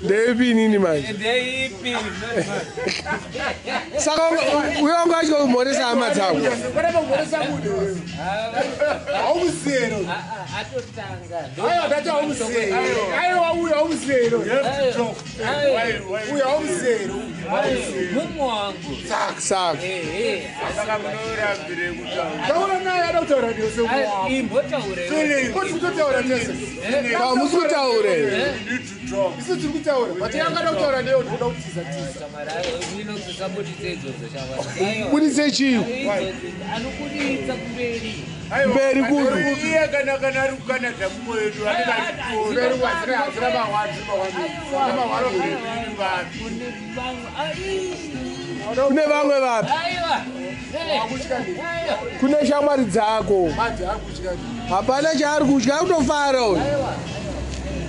Ndeipi inini manje? Ndeipi? Saka uyo wanga achika kumhoresa hama dzako. Haumuzero. Atotanga. Aiwa ndati haumuzero. Aiwa uyo haumuzero. Uyo haumuzero. Mumwe wangu. Saka Saka munorambire kutaura. Taura naye ada kutaura newe semumwe wako. Imbotaure. Koti kutotaura tese. Hamusi kutaura here? You need to talk. Isu tiri kutaura. But yangada kutaura newe tinoda kutiza tiza. Inokusabuditsa idzodzo shamwari. Budise chii? Anokuditsa kumberi. Mberi kupi? Iye kana ari kuCanada mumwe wedu anenge achikuona. Mberi kwazira hazira mahwani mahwani. Mahwani. Vapi? Kune vamwe. Ai. Kune vamwe vapi? Aiwa. Akutya ndi. Kune shamwari dzako. Manje akutya ndi. Hapana chaari kutya, kutofara uyu.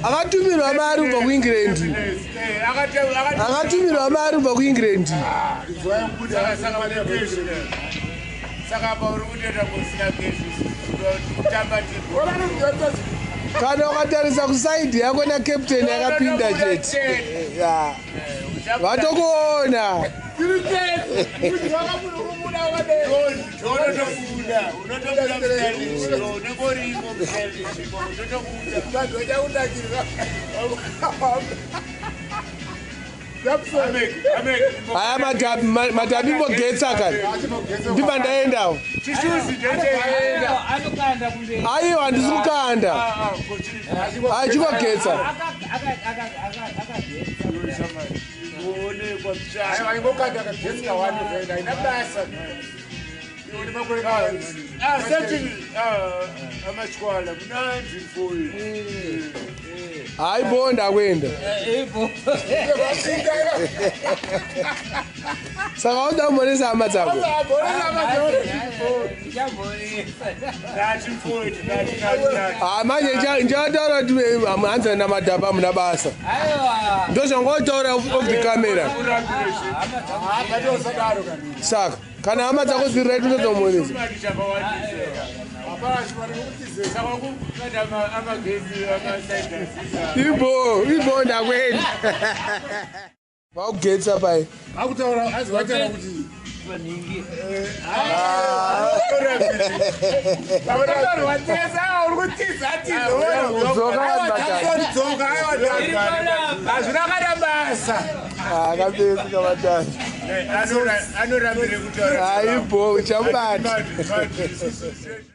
Akatumirwa mari kubva kuEngland. Eh, Akatumirwa mari kubva kuEngland. Inzwa yangu Saka pane keshi. Saka apa uri kutoita kusina keshi. Kutamba tibho. Kana ukatarisa kusaidhi yako nacaptain yakapinda chete. Ya. Vatokuona. Unotobuda, unotobuda mustylish, unenge urimo mustylish, unotobuda. Vanhu vachakunakirira. Amek, amek. Haya madhabi, madhabi imbogetsa kani. Ndibva ndaendawo. Chishuzi chete. Anokanda kumberi. Aiwa handisi kukanda. Ah, ah, kochi. Achikogetsa. Akagetsa. Kuonekwa mchana. Aiwa ingokanda kagetsi wani vena ina basa. Iwe une makore Ah, seti, ah, amachwala, munanzi mfoyi. Hayi bo ndakuenda. Ipo. Saka uda kumhoresa hama dzako. Ndichamhoresa. Ndati mfoyi, ndati, ndati, ndati. Ah manje ndichataura kuti hanzi namadhabi hamuna basa. Aiwa. Ndozvangotaura off the camera. Urambire zvinhu. Hapatosadaro kani. Saka kana hama dzako dziri right unodzomhoresa. Chimari chakawandisa. Hapana chimari kutize. Saka kukanda amagezi amasaidasisa. Ibo, ibo ndakuenda. Vakugetsa pai. Akutaura azi vataura kuti Maningi. Vataurwa tese uri kutiza tiza. Kudzoka vanhu vatatu. Dzoka aiwa Iri panapa. hazvina kana basa. Ah, kapesi kavatatu. Anorambire kutaura. Hayi bo, uchamubata. Mati, mati.